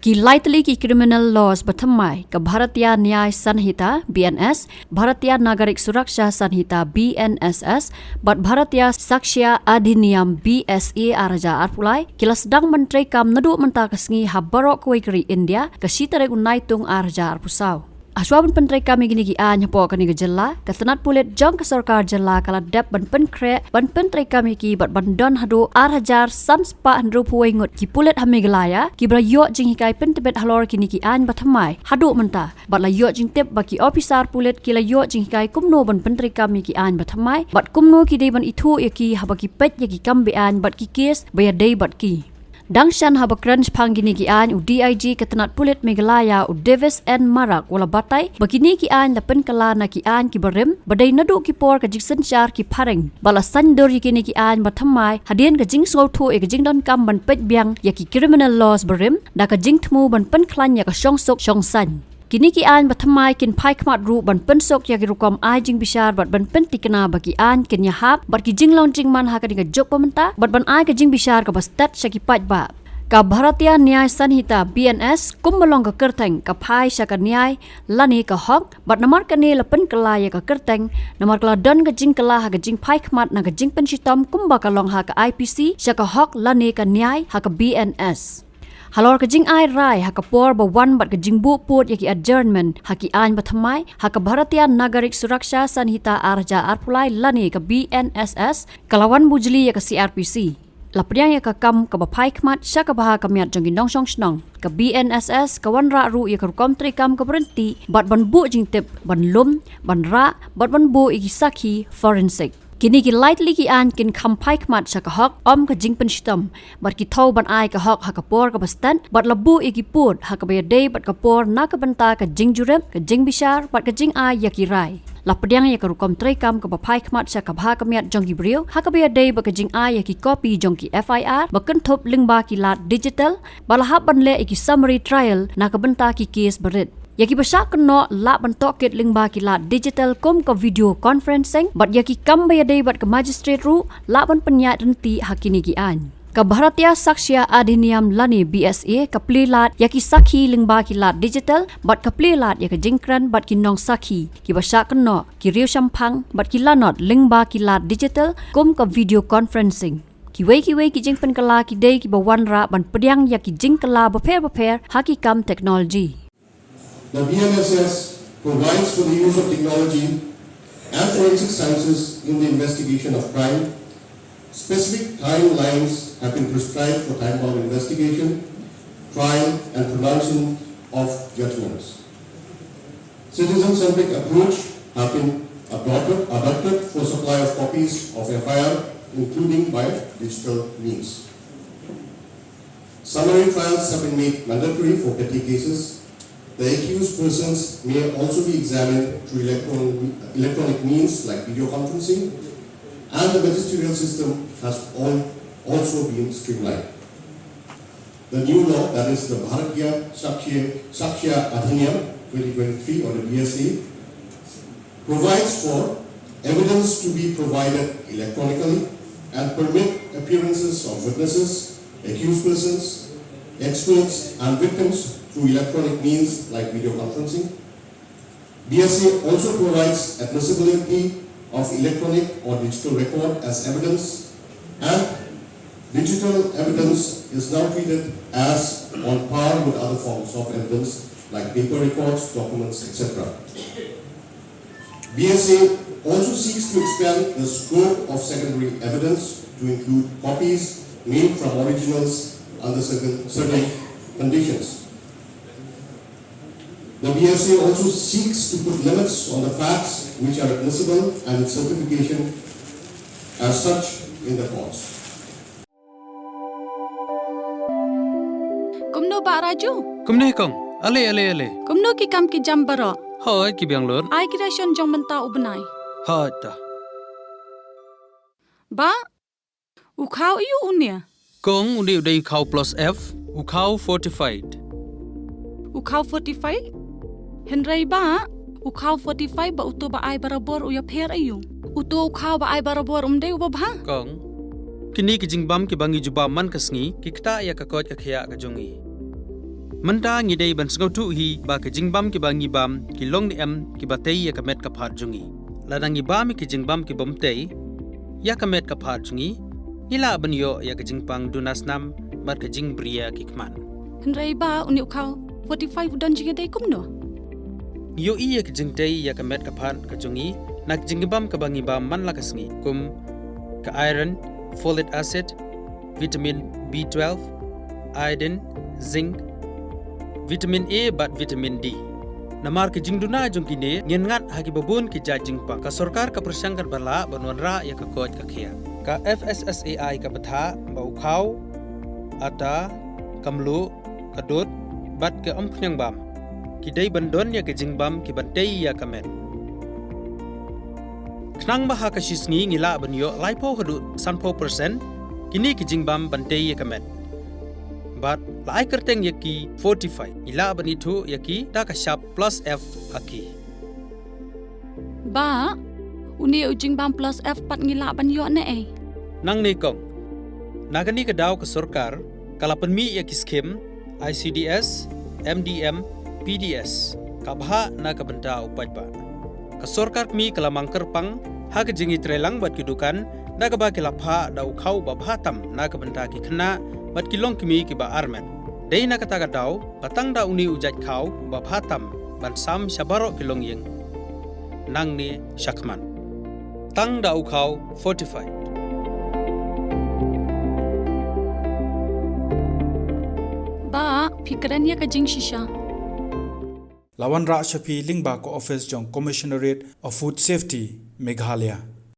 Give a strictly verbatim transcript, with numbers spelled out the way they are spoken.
Ki lai tylli ki criminal laws ba thymmai, ka Bharatiya Nyay Sanhita, B N S, Bharatiya Nagarik Suraksha Sanhita, B N S S, bad Bharatiya Sakshya Adhiniyam, B S A, ar hajar arphew lai, ki la sdang ban treikam naduh mynta ka sngi ha baroh kawei ka ri India, ka shi tarik u Naitung ar hajar arphew saw. Hashwa ban pyntreikam ïa kine ki aiñ hapoh kane ka jylla, ka tnat pulit jong ka sorkar jylla ka la dep ban pynkhreh ban pyntreikam ïa ki bad ban don haduh ar hajar san spah hynriewphew wei ngut ki pulit ha Meghalaya kiba la ïoh jinghikai pyntbit halor kine ki aiñ ba thymmai haduh mynta, bad la ïoh jingtip ba ki ophisar pulit ki la ïoh jinghikai kumno ban pyntreikam ïa ki aiñ ba thymmai bad kumno ki dei ban ithuh ïa ki haba ki peit ïa ki kam beaiñ bad ki kes ba ïadei bad ki. Dang shen haba kren shaphang kine ki aiñ, u D I G ka tnat pulit Meghalaya, u Davis N Marak, u la batai ba kine ki aiñ la pynkylla na ki aiñ kiba rim ba dei naduh ki por ka jingsynshar ki phareng, bad la saiñdur ïa kine ki aiñ ba thymmai hadien ka jingsngewthuh ïa ka jingdonkam ban peit biang ïa ki criminal laws barim da ka jingthmu ban pynkhlaiñ ïa ka shongsuk shongsaiñ. Kine ki aiñ ba thymmai kin phai khmat ruh ban pynsuk ïa ki rukom ai jingbishar bad ban pynthikna ba ki aiñ kin ïahap bad ki jinglong jingman ha kane ka juk ba mynta bad ban ai ka jingbishar kaba stet sha ki paidbah. Ka Bharatiya Nyay Sanhita, B N S, kumba long ka kyrteng, ka phai sha ka nyay lane ka hok, bad namar kane la pynkylla ïa ka kyrteng, namar ka la don ka jingkylla ha ka jingphai khmat na ka jingpynshitom kumba ka long ha ka I P C sha ka hok lane ka nyay ha ka B N S. Halor ka jingai rai ha ka por ba wan bad ka jingbuh pud ïa ki adjournment ha ki aiñ ba thymmai, ha ka Bharatiya Nagarik Suraksha Sanhita ar hajar arphew lai lane ka B N S S, ka la wan bujli ïa ka C R P C. La pdiang ïa ka kam kaba phai khmat sha ka bha ka miat jong ki nongshong shnong. Ka B N S S ka wanrah ruh ïa ka rukom treikam kaba ryntih bad ban buh jingtip, ban lum, ban rah, bad ban buh ïa ki sakhi forensic. Kine ki lai tylli ki aiñ kin kham phai khmat sha ka hok, ym ka jingpynshitom, bad ki thew ban ai ka hok ha ka por kaba stet, bad la buh ïa ki pud ha kaba ïadei bad ka por na ka bynta ka jingjurip, ka jingbishar bad ka jingai ïa ki rai. La pdiang ïa ka rukom treikam kaba phai khmat sha ka bha ka miat jong ki briew ha kaba ïadei bad ka jingai ïa ki kopi jong ki F I R ba kynthup lyngba ki lad digital, ba la hap ban leh ïa ki summary trial na ka bynta ki kes barit. Ïa kiba shah kynnoh lah ban tohkit lyngba ki lad digital kum ka video conferencing, bad ïa ki kam ba ïadei bad ka magistrate ruh lah ban pynïaid ryntih ha kine ki aiñ. Ka Bharatiya Sakshya Adhiniyam lane B S A ka plie lad ïa ki sakhi lyngba ki lad digital bad ka plie lad ïa ka jingkren bad ki nongsakhi kiba shah kynnoh, ki riewshemphang bad ki lanot lyngba ki lad digital kum ka video conferencing. Kiwei kiwei ki jingpynkylla ki dei kiba wanrah ban pdiang ïa ki jingkylla bapher bapher ha ki kam technology. The B N S S provides for the use of technology and forensic sciences in the investigation of crime. Specific timelines have been prescribed for time-bound investigation, trial, and pronouncement of judgments. Citizen-centric approach have been adopted, adopted for supply of copies of F I R, including by digital means. Summary trials have been made mandatory for petty cases. The accused persons may also be examined through electron-, electronic means like video conferencing, and the magisterial system has al-, also been streamlined. The new law, that is the Bharatiya Sakshya, Sakshya Adhiniyam twenty twenty-three, or the B S A, provides for evidence to be provided electronically and permit appearances of witnesses, accused persons, experts, and victims through electronic means like video conferencing. B S A also provides admissibility of electronic or digital record as evidence, and digital evidence is now treated as on par with other forms of evidence like paper records, documents, et cetera. B S A also seeks to expand the scope of secondary evidence to include copies made from originals under certain, certain conditions. The B S A also seeks to put limits on the facts which are admissible and its certification as such in the courts. Kumno Bah Raju? Kumne kong. Ale, ale, ale. Kumno ki kam ki jam baroh? Hoi, ki biang lut. Ai ki ration jong mynta u bnai. Hoi ta. Bah, u khaw aiu une? Kong, une u dei u khaw plus F, u khaw fortified. U khaw fortified? Hynrei Bah, u khaw fortified bad uto ba ai barabor u ïapher aiu? Uto u khaw ba ai barabor um dei uba bha? Kong, kine ki jingbam kiba ngi ju bam man ka sngi ki ktah ïa ka koit ka khiah ka jong ngi. Mynta ngi dei ban sngewthuh hi ba ki jingbam kiba ngi bam ki long ne em kiba tei ïa ka met ka phad jong ngi. Lada ngi bam ïa ki jingbam ki bym tei ïa ka met ka phad jong ngi, ngi lah ban ïoh ïa ka jingpang duna snam bad ka jingbriew ki khmat. Hynrei ba une u khaw forty-five u don jingïadei kumno? Ngi ïohi ïa ka jingtei ïa ka met ka phad ka jong ngi na ka jingbam kaba ngi bam man la ka sngi, kum ka iron, folic acid, vitamin B twelve, iodine, zinc, vitamin A bad vitamin D. Namar ka jingduna jong kine, ngin ngat ha kiba bun ki jait jingpang. Ka sorkar ka pyrshang katba lah ban wanrah ïa ka koit ka khiah. Ka F S S A I ka bthah ba u khaw, ata, ka mluh, ka dud bad ka umphniang bam ki dei ban don ïa ka jingbam kiban tei ïa ka met. Khnang ba ha ka shi sngi ngi lah ban ïoh laiphew haduh sanphew percent kine ki jingbam ban tei ïa ka met. Bad la ai kyrteng ïa ki forty-five, ngi lah ban ithuh ïa ki da ka shap plus F ha ki. Ba, une u jingbam plus F pat ngi lah ban ïoh ne ei? Nangne kong, na kane ka daw ka sorkar ka la pynmih ïa ki skim I C D S, M D M, P D S, ka bhah na ka bynta u paidbah. Ka sorkar kmie ka la mang kyrpang ha ka jingïatreilang bad ki dukan, da kaba ki la phah da u khaw ba bha tam na ka bynta ki khynnah bad ki longkmie kiba armet. Dei na kata ka daw ba tang da une u jait khaw ba bha tam ban sam sha baroh ki longïing nangne shakhmat. Tang da u khaw forty-five. Ba, phi kren ïa ka jingshisha. La wanrah sha phi lyngba ka office jong Commissionerate of Food Safety, Meghalaya.